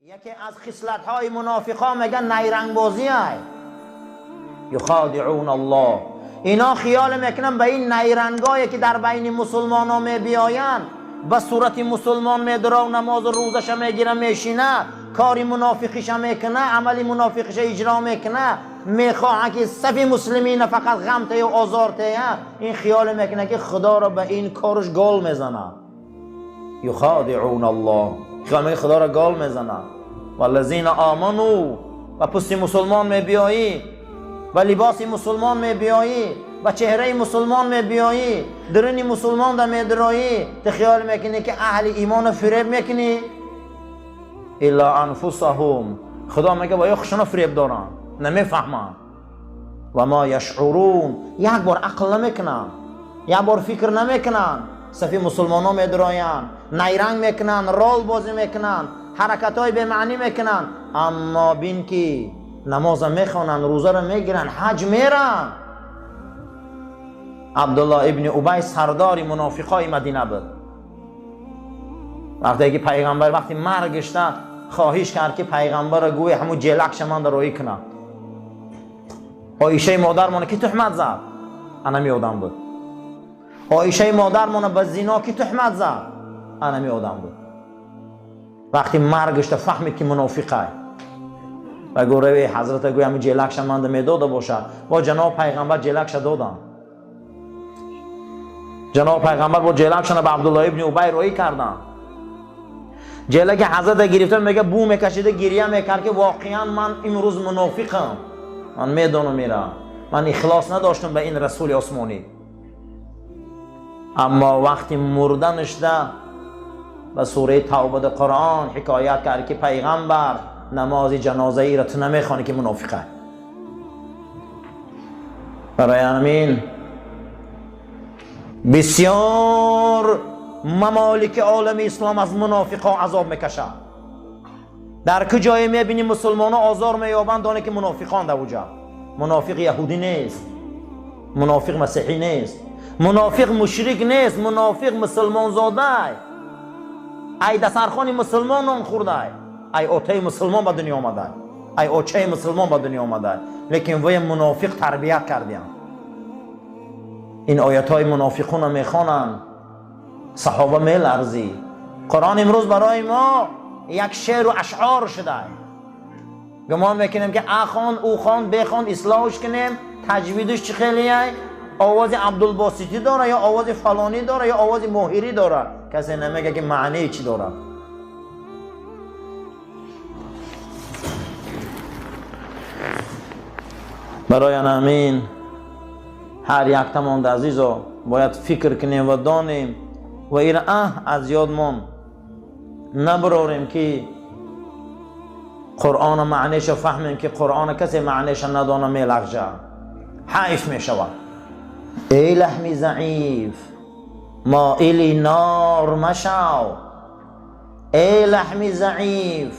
Яке аз хислатҳои мунофиқо меган найрангбозӣ ай. Юхадиун Аллоҳ. Ино хиёл мекунанд ба ин найрангое ки дар байни мусулмонон мебиёянд, ба сурати мусулмон медурав, намозу рӯзаша мегира, мешина, кори мунофиқиша мекуна, амали мунофиқиша иҷро мекуна, мехоҳад ки сафи муслимина фақат ғам тею озор тея. Ин хиёл мекуна ки Худоро ба ин корш гол мезана. Юхадиун Аллоҳ. Хиёл мекуна Худоро гол мезана. Валлазина аману, ба пусти мусулмон мебиёӣ, ба либоси мусулмон мебиёӣ, ба чеҳраи мусулмон мебиёӣ, даруни мусулмон да медироӣ, ту хиёл мекунӣ ки аҳли имоно фиреб мекунӣ? Илла анфусаҳум. Худо мега ва ё хушона фиреб доранд, намефаҳманд. Ва ма яшъурун. Як бор ақл намекунанд, як бор фикр намекунанд. Сафи мусулмонон медироянд, найранг мекунанд, рол бозӣ мекунанд, ҳаракатҳои бемаънӣ мекунанд, аммо бин ки намоза мехонанд, рӯзаро мегиранд, ҳаҷ меранд. Абдуллоҳ ибни Убай сардори мунофиқои Мадина буд. Вақте ки пайғамбар вақти маргишта хоҳиш кард ки пайғамбарро гӯе ҳамун ҷелакша ман роӣ кунад. Оишаи модармона ки туҳмат зад? Анами одам буд. Оишаи модармона ба зино ки туҳмат зад? Анами одам буд. Вақти маргишта фаҳмид ки мунофиқай ва гӯ рави ҳазрата гӯй ҳамун ҷелакша манда медода бошад. Бо ҷаноб пайғамбар ҷелакша доданд. Ҷаноб пайғамбар бо ҷелакшана ба Абдуллоҳ ибни Убай роӣ карданд. Ҷелаки ҳазрата гирифта мега бу мекашида гирья мекард ки воқеан ман имрӯз мунофиқам, ман медонам ира, ман ихлос надоштам ба ин расули осмонӣ. Аммо вақти мурданашда ба сураи Тавбаи Қуръон ҳикоят кард ки пайғамбар намози ҷанозаиро ту намехонӣ ки мунофиқа. Барои ҳамин бисёр мамолики олами ислом аз мунофиқо азоб мекашад. Дар куҷое мебинӣ мусулмоно озор меёбанд, доне ки мунофиқон дар уҷа. Мунофиқ яҳудӣ нест, мунофиқ масеҳӣ нест, мунофиқ мушрик нест, мунофиқ мусулмонзодай, ай дастархони мусулмон нон хӯрдай, ай отаи мусулмон ба дунё омадай, ай очаи мусулмон ба дунё омадай, лекин вая мунофиқ тарбият кардиям. Ин оятҳои мунофиқуна мехонанд, саҳоба меларзӣ. Қуръон имрӯз барои мо як шеъру ашъор шудай. Гумон мекунем ки а хон, ӯ хон, бе хон, ислоҳш кунем, таҷвидуш чӣ хелияй, овози Абдулбоситӣ дора ё овози фалонӣ дора ё овози Моҳирӣ дора, касе намега ки маънии чӣ дорад. Барои ҳамин ҳар яктамонда азизо бояд фикр кунем ва донем ва ира аз ёдмон набарорем ки Қуръона маънеша фаҳмем, ки Қуръона касе маънеша надона мелағжа, ҳайф мешавад. Эй лаҳми заиф, моили нор машав, эй лаҳми заиф,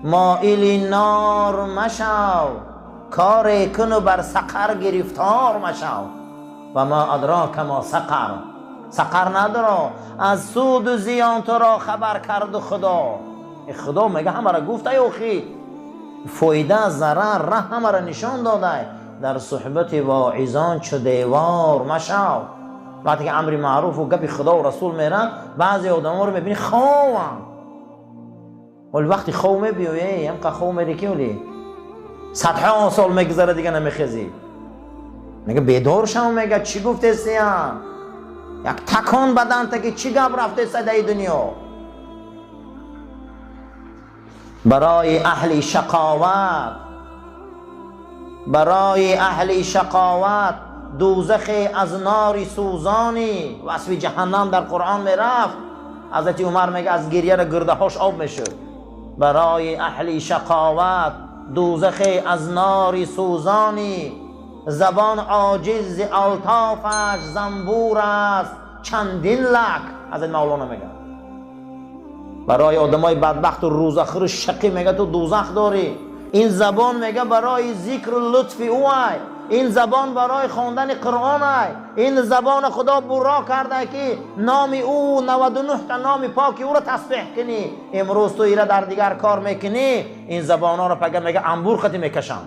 моили нор машав, коре куну бар сақар гирифтор машав. Ва ма адрока ма сақар. Сақар надоро, аз суду зиён туро хабар карду Худо. Худо мега ҳамара гуфтай, охи фоида зарар раҳ ҳамара нишон додай. Дар суҳбати воизон чу девор машав. Вақте ки амри маъруфу гапи Худову расул меранд, баъзе одаморо мебинӣ хованд. Вале вақти хов мебиёй, ҳамқа хов мери ки оли садҳо сол мегузара, дига намехезӣ. Мега бедор шав, мега чӣ гуфтесиям, як такон баданта ки чӣ гап рафтеса даи дунё. Барои аҳли шақоват, барои аҳли шақоват дӯзахе аз нори сӯзонӣ. Васфи ҷаҳаннам дар Қуръон мерафт, ҳазрати Умар мега аз гирьяра гирдаҳош об мешуд. Барои аҳли шақоват дӯзахе аз нори сӯзонӣ, забон оҷиз зи алтофаш занбур аст чандин лак. Ҳазрати Мавлоно мега барои одамои бадбахту рӯзахӯру шақӣ мега ту дӯзах дорӣ. Ин забон мега барои зикру лутфи ӯ ай. Ин забон барои хондани Қуръон ай. Ин забон Худо буро карда, ки номи ӯ, 99 та номи поки ӯро тасбеҳ кунӣ. Имрӯз ту ира дар дигар кор мекунӣ. Ин забонҳоро пага мега амбур хати мекашам.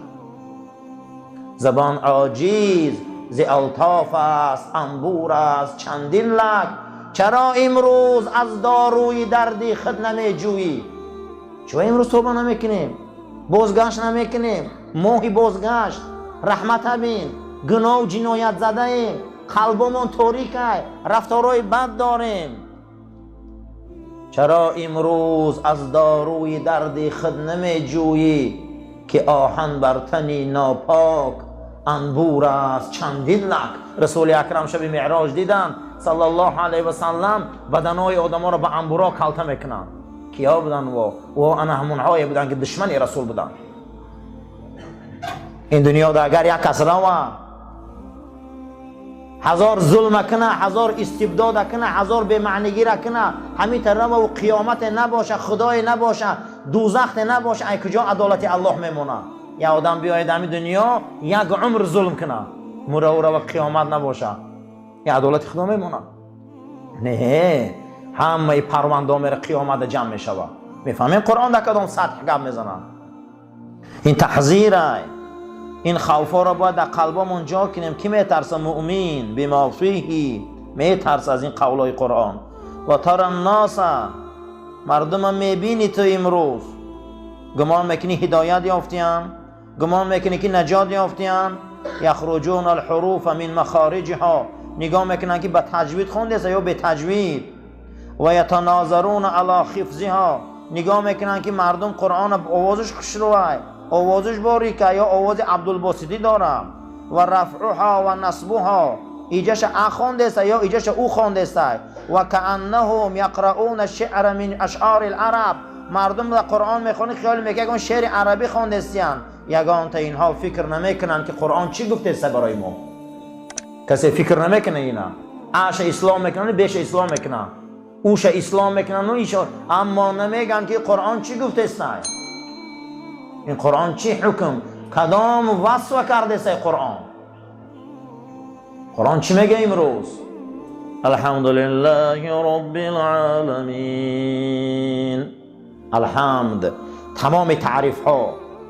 Забон оҷиз зи алтоф аст, амбур аст чандин лак. Чаро имрӯз аз доруи дарди худ намеҷӯӣ? Чаро имрӯз тавба намекунем, бозгашт намекунем? Моҳи бозгашт, раҳмата бин. Гуноҳу ҷиноят задаем, қалбомон торикай, рафторҳои бад дорем. Чаро имрӯз аз доруи дарди худ намеҷӯӣ, ки оҳан бар тани нопок анбур аст чандин лак? Расули Акрам шаби Меърож диданд, саллаллоҳу алайҳи васаллам, баданои одаморо ба анбуро калта мекунанд. Киё буданд? Во ана ҳамонҳое буданд, ки душмани Расул буданд. Ин дунёда агар як кас рава, ҳазор зулма куна, ҳазор истибдода куна, ҳазор бемаънигира куна, ҳамита рававу қиёмате набоша, худое набоша, дузахте набоша, ай куҷо адолати Аллоҳ мемонад? Як одам биёяд ҳами дунё, як умр зулм куна, мураву рава, қиёмат набоша, я адолати Худо мемонад? Не, ҳамаи парвандо мера, қиёмата ҷамъ мешавад. Мефаҳмем, Қуръон дар кадом сатҳ гап мезанад? Ин таҳзирай. Ин хавфҳоро бояд дар қалбомон ҷо кунем. Ки метарса? Муъмин бима фиҳи метарса аз ин қавлҳои Қуръон. Ва тара нноса, мардума мебини ту имрӯз, гумон мекунӣ ҳидоят ёфтиян, гумон мекунӣ, ки наҷот ёфтиян. Яхруҷуна алҳуруфа мин махориҷиҳо, нигоҳ мекунанд, ки ба таҷвид хондеса ё бетаҷвид. Ва ятанозаруна ала ҳифзиҳо, нигоҳ мекунанд, ки мардум Қуръона овозиш хушрӯай, овозиш борика ё овози Абдулбоситӣ дорам. Ва рафъуҳо ва насбуҳо, иҷаша а хондеса ё иҷаша ӯ хондеса. Ва кааннаҳум яқрауна шиъра мин ашъори лараб, мардум дар Қуръон мехонӣ, хиёл мекунад, ягон шеъри арабӣ хондестиян. Ягонта инҳо фикр намекунанд, ки Қуръон чӣ гуфтеста барои мо. Касе фикр намекунад. Ина аша ислом мекунанд, беша ислом мекунанд, уша ислом мекунанд, иша, аммо намегӯянд, ки Қуръон чӣ гуфтеста, ин Қуръон чӣ ҳукм, кадом васфа кардеста Қуръон. Қуръон чӣ мега имрӯз? Алҳамдулиллаҳи роббил оламин. Алҳамд, тамоми таърифҳо,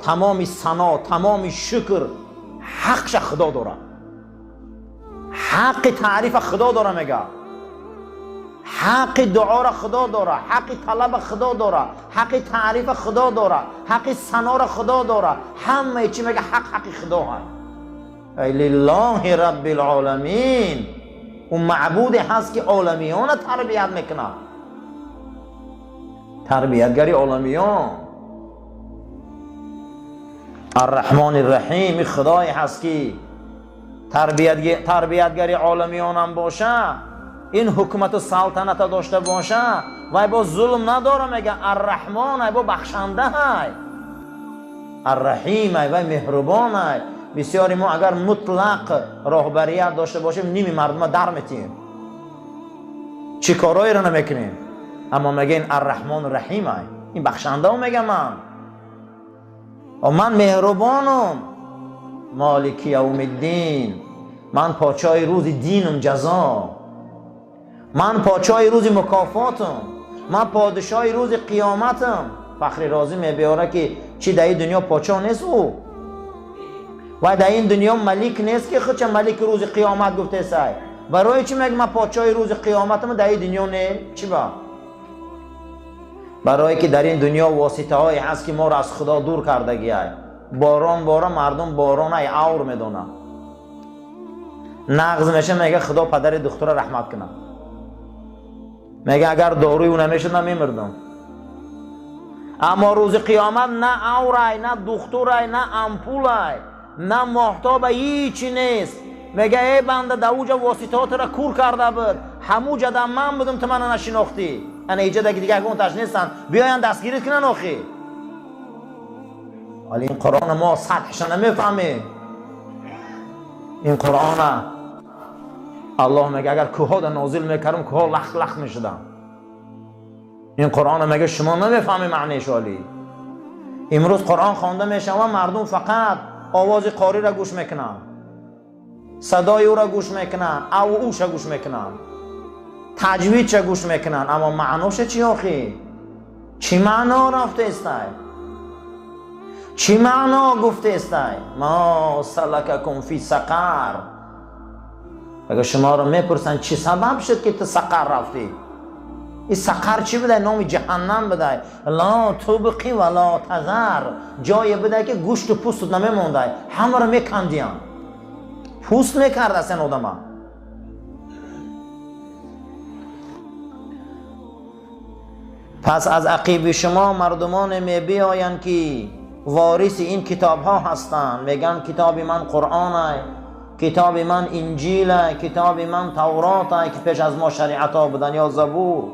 тамоми сано, тамоми шукр ҳақша Худо дорад. Ҳаққи таърифа Худо дора, мега. Ҳаққи дуоро Худо дора, ҳаққи талаба Худо дора, ҳаққи таърифа Худо дора, ҳаққи саноро Худо дора. Ҳамаи чӣ мега, ҳақ ҳаққи Худо ҳаст. Ай лиллоҳи роббил оламин. Ӯ маъбуде ҳаст, ки оламиёна тарбият мекунад, тарбиятгари оламиён. Арраҳмони Раҳим. Худое ҳаст, ки тарбиятгари оламиёнам боша, ин ҳукумату салтаната дошта боша, вай бо зулм надора. Мега, Арраҳмон ай, бо бахшандаҳай, Арраҳим ай, вай меҳрубонай. Бисёри мо агар мутлақ роҳбарият дошта бошем, ними мардума дар метиҳем, чӣ корҳоеро намекунем. Аммо мега, ин Арраҳмону Раҳим ай, ин бахшандао. Мега, ман меҳрубонум. Молики явмиддин, ман подшоҳи рӯзи динум, ҷазо, ман подшоҳи рӯзи мукофотум, ман подшоҳи рӯзи қиёматам. Фахри Розӣ мебиёра, ки чӣ дар ин дунё подшоҳ нест ӯ, вай дар ин дунё малик нест, ки худша малики рӯзи қиёмат гуфтесай. Барои чӣ мег, ман подшоҳи рӯзи қиёматам, дар ин дунё не? Чӣ ба? Барое ки дар ин дунё воситаҳое ҳаст, ки моро аз Худо дур кардагиай. Борон бора, мардум боронай авр медонад. Нағз меша, мега, Худо падари духтура раҳмат кунад. Мега, агар доруи ӯ намешуд, ман мемирдам. Аммо рӯзи қиёмат на аврай, на духтурай, на ампулай, на моҳтоба, ҳичи нест. Мега, эй банда, дар уҷа воситаҳотро кур карда буд, ҳамуҷа да ман будум, ту мана нашинохтӣ. Ана иҷа даги дига ягонташ нестанд, биёянд, дастгирӣ кунанд охи. Вале ин Қуръона мо сатҳша намефаҳмем. Ин Қуръона Аллоҳ мега, агар кӯҳода нозил мекардам, кӯҳо лахт лахт мешуданд. Ин Қуръона, мега, шумо намефаҳмед маънеаш. Оли имрӯз Қуръон хонда мешавад, мардум фақат овози қориро гӯш мекунанд. صدای او را گوش میکنن، او اوش گوش میکنن، تجویدش گوش میکنن، اما معناش چی آخی؟ چی معنا رفته استای؟ چی معنا گفته استای؟ ما سلککم فی سقر. اگر شما رو میپرسن چی سبب شد که تو سقر رفتی؟ این سقر چی بوده؟ نام جهنم بوده. لا تبقی و لا تذر، جای بوده که گوشت و پوست نمیمونده، همه رو میکندیان، پوست میکرد اصلا آدمه. پس از عقیب شما مردمان می بیایند که وارث این کتاب ها هستند، میگن کتاب من قرآن، کتاب من انجیل، کتاب من تورات که پیش از ما شریعت ها بودن، یا زبور.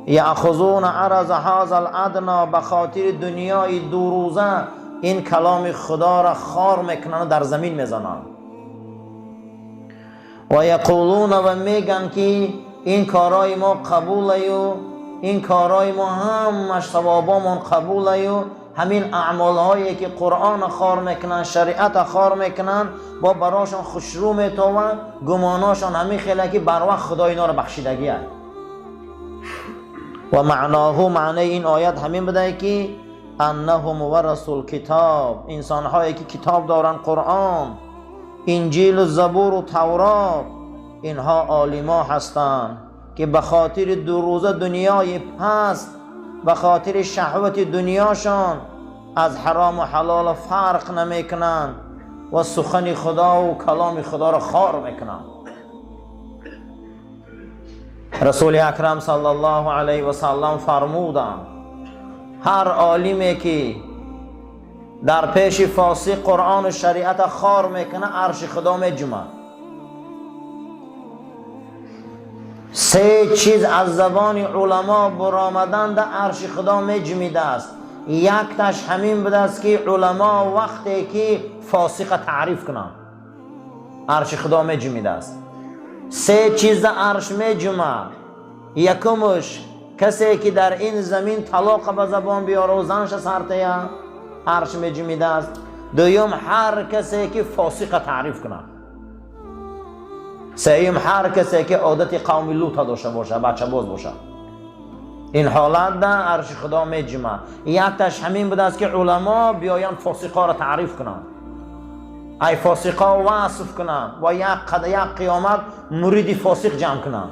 یأخذون عرض هذا الادنا، به خاطر دنیای دو روزه این کلام خدا را خار میکنن و در زمین میزنن. و یقولون، و میگن که این کارای ما قبوله و این کارای ما همش ثوابامون قبوله و همین اعمال هایی که قرآن خار میکنن، شریعت خار میکنن، با براشون خوشرو میتوان، گماناشون همین خیلی که بر وقت خدا اینا رو بخشیدگی هست. و معناه، معنی این آیت همین بوده که انهم ورثوا الکتاب، انسان هایی که کتاب دارن، قرآن، انجیل و زبور و تورات، اینها عالما هستند که به خاطر دو روزه دنیای پست، به خاطر شهوت دنیاشان از حرام و حلال فرق نمیکنن و سخن خدا و کلام خدا را خار میکنن. رسول اکرم صلی الله علیه و سلم فرمودند هر عالمی که در پیش فاسق قرآن و شریعت خار میکنه، عرش خدا میجمه. سه چیز از زبان علما برآمدن در عرش خدا میجمیده است. یک تاش همین بوده است که علما وقتی که فاسق تعریف کنند عرش خدا میجمیده است. سه چیز در عرش میجمه. یکمش کسی که در این زمین طلاق به زبان بیاره و زنش سرتیه، عرش میجمیده است. دویم هر کسی که فاسق تعریف کنه. سیم هر کسی که عادت قوم لوط داشته باشه، بچه باز باشه، این حالت در عرش خدا میجمه. یک تاش همین بوده است که علما بیاین فاسقا را تعریف کنند، ای فاسقا وصف کنند و یک قیامت مرید فاسق جمع کنند.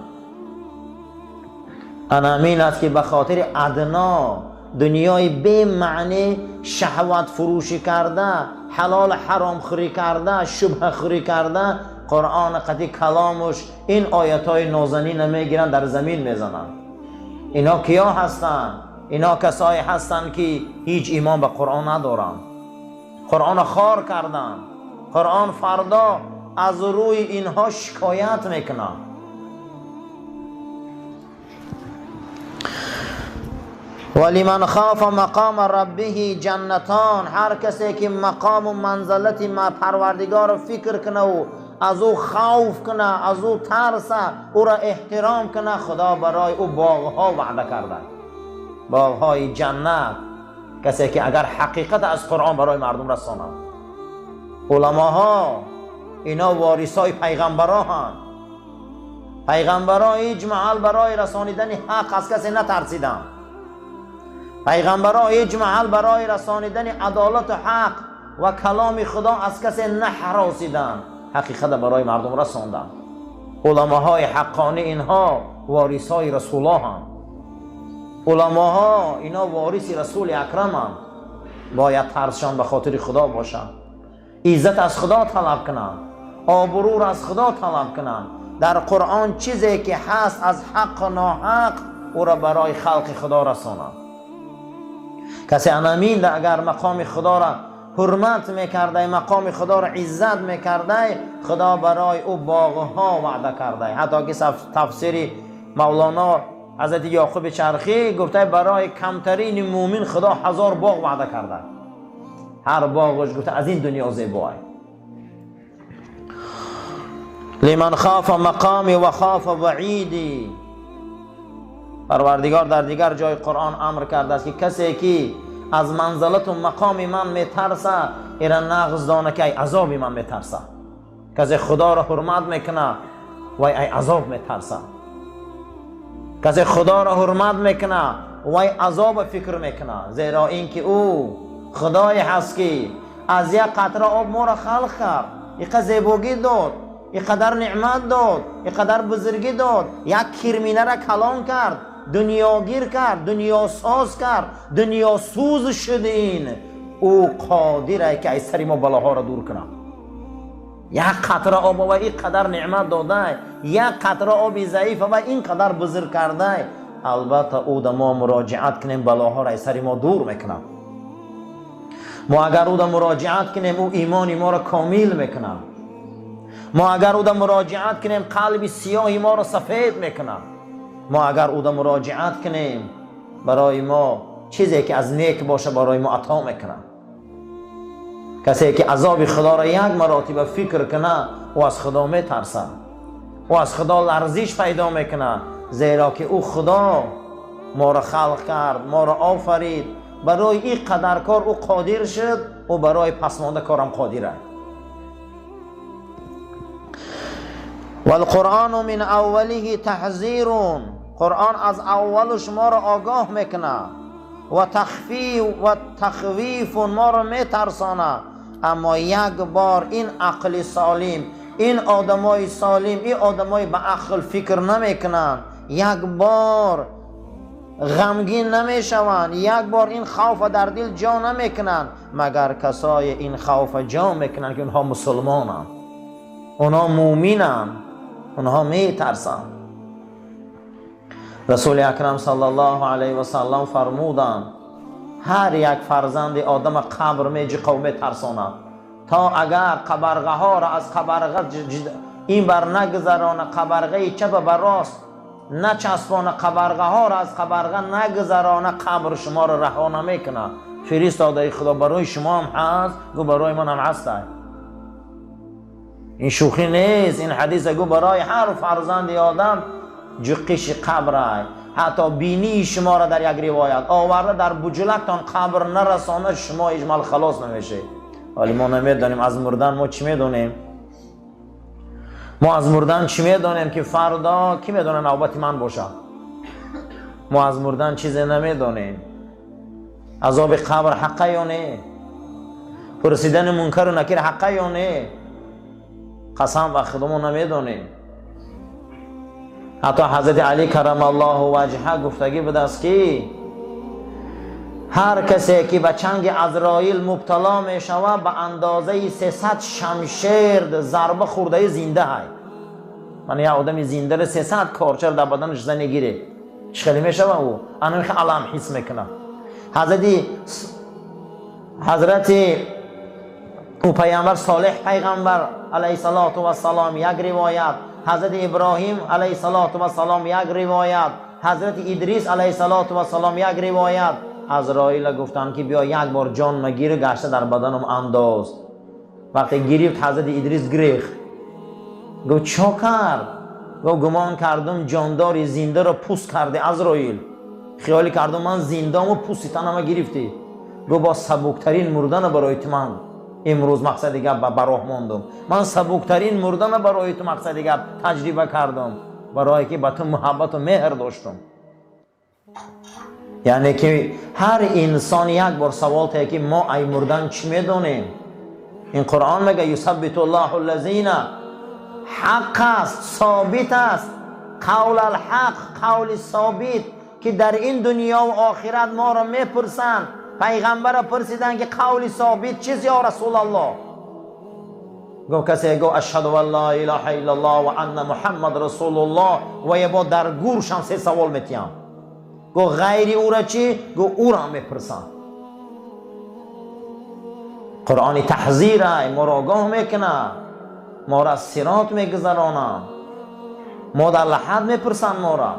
انا امین است که به خاطر ادنا دنیای بی معنی شهوت فروشی کرده، حلال حرام خوری کرده، شبه خوری کرده، قرآن قطعی کلامش این آیت های نازنین میگیرن در زمین میزنن. اینا کیا هستن؟ اینا کسایی هستن که هیچ ایمان به قرآن ندارن، قرآن خار کردن. قرآن فردا از روی اینها شکایت میکنه. ولمن خاف مقام ربه جنتان، هر کسی که مقام و منزلت ما پروردگار فکر کنه و از او خوف کنه، از او ترسه، او را احترام کنه، خدا برای او باغها وعده کرده، باغهای جنت. کسی که اگر حقیقت از قرآن برای مردم رسانه. علماها اینا وارثای پیغمبرا هن. پیغمبرا هیچ محل برای رسانیدن حق از کسی نترسیدن. پیغمبرا هیچ محل برای رسانیدن عدالت و حق و کلام خدا از کسی نحراسیدن، حقیقت برای مردم رساندن. علماهای حقانی اینها وارثای رسول الله هن. علماها اینا وارث رسول اکرم هن. باید ترسشان به خاطر خدا باشن، عزت از خدا طلب کنن، آبرو را از خدا طلب کنن. در قرآن چیزی که هست از حق و ناحق او را برای خلق خدا رسانن. کسی انامین اگر مقام خدا را حرمت میکرده، مقام خدا را عزت میکرده، خدا برای او باغها وعده کرده. حتی که تفسیر مولانا حضرت یعقوب چرخی گفته برای کمترین مؤمن خدا 1000 باغ وعده کرده. هر باغش گفته از این دنیا زیباه. لمن خاف مقامی و خاف وعیدی. پروردگار در دیگر جای قرآن امر کرده است که کسی که از منزلت و مقام من میترسه، ایران نغز دانه که عذاب من میترسه. Касе Худоро ҳурмат мекунад, вай ай азоб метарсад. Касе Худоро ҳурмат мекунад, вай азоба фикр мекунад, зеро ин ки ӯ Худое ҳаст, ки аз як қатра об моро халқ кард, иқа зебогӣ дод, иқадар неъмат дод, иқадар бузургӣ дод, як кирминара калон кард, дунёгир кард, дунёсоз кард, дунёсӯз шуд. Ин ӯ қодире, ки аз сари мо балоҳоро дур кунад. Як қатра об ва ин қадар неъмат додай, як қатра оби заифа ва ин қадар бузург кардай. Албатта, ӯ да мо муроҷиат кунем, балоҳоро аз сари мо дур мекунад. Мо агар ӯ да муроҷиат кунем, ӯ имони моро комил мекунад. Мо агар ӯ да муроҷиат кунем, қалби сиёҳи моро сафед мекунад. Мо агар ӯ да муроҷиат кунем, барои мо чизе ки аз нек боша, барои мо ато мекунад. Касе ки азоби Худоро як маротиба фикр кунад, ӯ аз Худо метарсад, ӯ аз Худо ларзиш пайдо мекунад, зеро ки ӯ Худо моро халқ кард, моро офарид. Барои ин қадар кор ӯ қодир шуд, ӯ барои пасмонда корам қодир аст. والقرآن من اوله تحذیر. قرآن از اول شما را آگاه میکنه و تخفی و تخویف، ما را میترسانه. اما یک بار این عقل سالم، این آدمای سالم، این آدمای به عقل فکر نمیکنن، یک بار غمگین نمیشوند، یک بار این خوف در دل جا نمیکنن، مگر کسای این خوف جا میکنن که اونها مسلمانند، اونها مومینند، اونها میترسند. رسول اکرم صلی الله علیه و سلم فرمودند: هر یک فرزند آدم قبر میجقه و میترساند، تا اگر قبرغه ها را از قبرغه این بر نگذرانه، قبرغه چپ بر راست نچسبانه، قبرغه ها را از قبرغه نگذرانه، قبر شما را رها نمیکنه. فرستاده خدا، برای شما هم هست؟ گو برای من هم هست. این شوخی نیست. این حدیث گو برای هر فرزند آدم جقش قبر، حتی بینی شما را در یک روایت آورده، در بجلکتان قبر نرسانه، شما اجمال خلاص نمیشه. ولی ما نمیدانیم از مردن. ما چی میدونیم؟ ما از مردن چی میدانیم که فردا کی میدونه نوبت من باشه؟ ما از مردن چیزی نمیدانیم. عذاب قبر حقه یا نه؟ پرسیدن منکر و نکیر حقه یا نه؟ قسم به خدا، ما نمیدانیم. حتی حضرت علی کرم الله وجهه گفتگی بود است که هر کسی که به چنگ عزرائیل مبتلا می شود، به اندازه 300 شمشیر ضربه خورده زنده های. من یه آدم زنده را 300 کارچر در بدنش زنی گیره، چه خیلی میشوه؟ او انا علم حس میکنه. حضرت او پیامبر صالح پیغمبر علیه الصلاة و السلام یک روایت، حضرت ابراهیم علیه الصلاة و السلام یک روایت، حضرت ادریس علیه الصلاة و السلام یک روایت، عزرائیل گفتن که بیا یک بار جان مگیر، گشته در بدنم انداز. وقتی گرفت، حضرت ادریس گریخت. گفت چه کرد؟ گفت گمان کردم جانداری زنده را پوست کرده عزرائیل، خیالی کردم من زندام و پوست تنم گرفتی. گفت با سبکترین مردن برای تو من امروز مقصد گپ براه ماندم. من سبکترین مردن برای تو مقصد گپ تجربه کردم، برای که به تو محبت و مهر داشتم. یعنی که هر انسان یک بار سوال ته که ما ای مردن چی میدونیم؟ این قرآن میگه یثبت الله الذین. حق است، ثابت است، قول الحق، قول ثابت که در این دنیا و آخرت ما را میپرسند. پیغمبر را پرسیدن که قول ثابت چیست یا رسول الله؟ گفت کسی گفت اشهد ان لا اله الا الله و ان محمد رسول الله، و یه با در گورشم سه سوال میتیم. گفت غیری او را چی؟ گفت او را میپرسن. قرآن تحذیر، ما را آگاه میکنه، ما را از صراط میگذرانه، ما در لحد میپرسن ما را.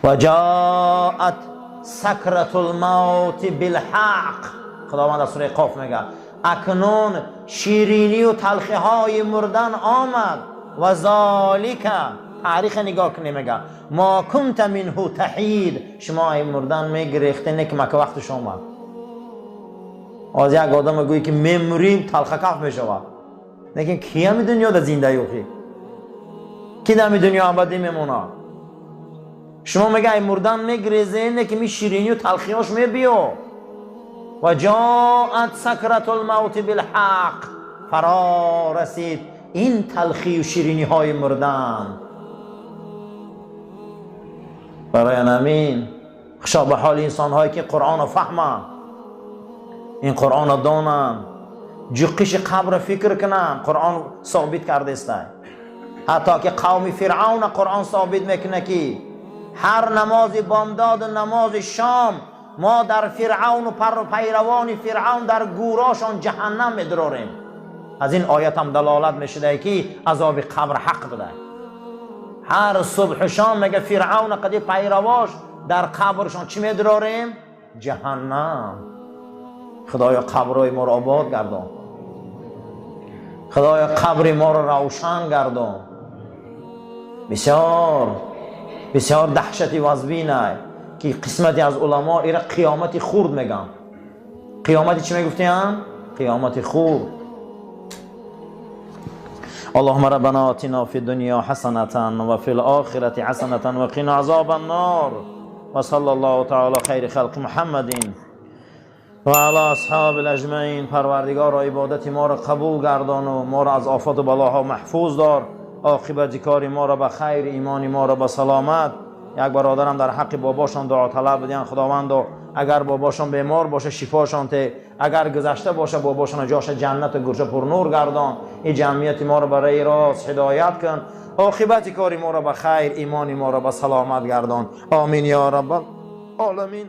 و جاءت سکرت الموت بالحق. خداوند از سوره قاف میگه اکنون شیرینی و تلخی های مردن آمد. و ذالک، تاریخ نگاه کنی، میگه ما کنت منه تحید. شما ای مردن میگریخته، نه که مکه وقتش آمد. Аз як одам гӯй ки мемурим, талхакаф мешавад. Лекин ки ҳами дунёда зинда ёхи? Ки дар дунё абадӣ мемонад? Шумо мега ай мурдан мегрезен, не ки ми ширинию талхиёш мебиё. Ва ҷоат сакратул мавти билҳақ, фаро расид ин талхию шириниҳои мурдан. Барои ҳамин хушо ба ҳоли инсонҳое ки Қуръонро фаҳманд, ин Қуръонро донанд, ҷуқиши қабрро фикр кунанд. Қуръон собит кардеста, ҳатто ки қавми Фиръавна Қуръон собит мекунад, ки ҳар намози бомдоду намози шом мо дар Фиръавну пайравони Фиръавн дар гӯрошон ҷаҳаннам медурорем. Аз ин оят ҳам далолат мешуда, ки азоби қабр ҳақ буда. Ҳар субҳу шом мега Фиръавна қади пайравош дар қабршон чӣ медурорем? Ҷаҳаннам. Худоё, қабрҳои моро обод гардон. Худоё, қабри моро равшан гардон. Бисёр бисёр даҳшати вазбинай, ки қисмате аз уламо ира қиёмати хурд мегӯянд. Қиёмати чӣ мегуфтиянд? Қиёмати хурд. اللهم ربنا آتنا في الدنيا حسنة وفي الآخرة حسنة وقنا عذاب النار. وصلى الله تعالى خير خلق محمد وعلى أصحاب الأجمعين. پروردگار، عبادت ما را قبول گردان و ما را از آفات و بلاها محفوظ دار. عاقبت کار ما را به خیر، ایمان ما را به سلامت. یک برادرم در حق باباشان دعا طلب بدین. خداوند، اگر باباشان بیمار باشه شفاشان ته، اگر گذشته باشه باباشان جاش جنت و گورش پر نور گردان. این جمعیت ما را برای راست هدایت کن. عاقبت کار ما را به خیر، ایمان ما را به سلامت گردان. آمین یا رب العالمین.